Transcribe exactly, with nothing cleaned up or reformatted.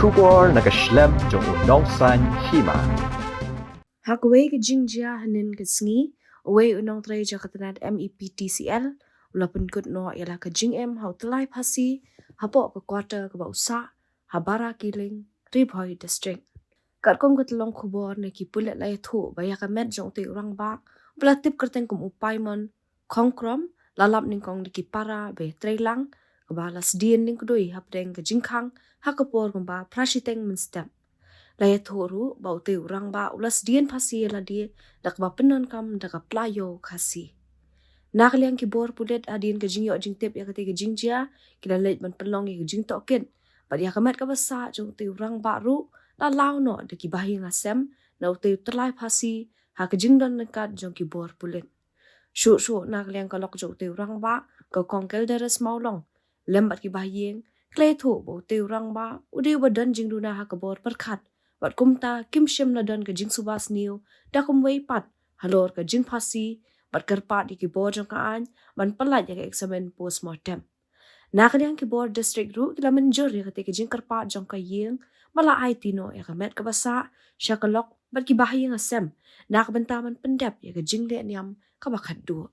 Khubor na ka shlem jong u nongsan hima. Ha kawei ka jingjia hynnin ka sngi, uwei u nongtrei jong ka tnat MEPTCL u la pynkut noh ïa la ka jingim ha u tyllai phasi hapoh ka quarter kaba u sah ha Bara Kiling, Ri Bhoi District. Katkum ka tyllong khubor na ki pulit la ïathuh ba ïa ka met jong utei u rangbah ba la tip kyrteng kum u Paimon Khongkrom la lap nyngkong da ki para ba ïatreilang, kaba la sdien lyngkdui hapdeng ka jingkhang ha ka por kumba phra shiteng mynstep. La ïathuh ruh ba utei u rangbah u la sdien phasi ïa lade da kaba pyndonkam da ka pla ïew Khasi. Na ka liang ki bor pulit, hadien ka jingïoh jingtip ïa katei ka jingjia, ki la leit ban pynlong ïa ka jingtohkit bad ïa ka met kaba sah jong utei u rangbah ruh la law noh da ki bahaïing hasem na utei u tyllai phasi ha ka jingdon ryngkat jong ki bor pulit. Shuh shuh na ka liang ka lok jong utei u rangbah, ka Kong Kelderes Mawlong lem bad ki bahaïing, ki la ïathuh ba utei u rangbah u dei uba don jingduna ha ka bor pyrkhat bad kumta kim shym la don ka jingsuba sniew da kumwei pat halor ka jingphasi bad kyrpad ïa ki bor jong ka aiñ ban pyllait ïa ka eksamin postmortem. Na ka liang ki bor district ruh ki la mynjur ïa katei ka jingkyrpad jong ka ïing ba la aiti noh ïa ka met kaba sah sha ka lok bad ki bahaïing hasem na ka bynta ban pyndep ïa ka jingleh niam kaba khatduh.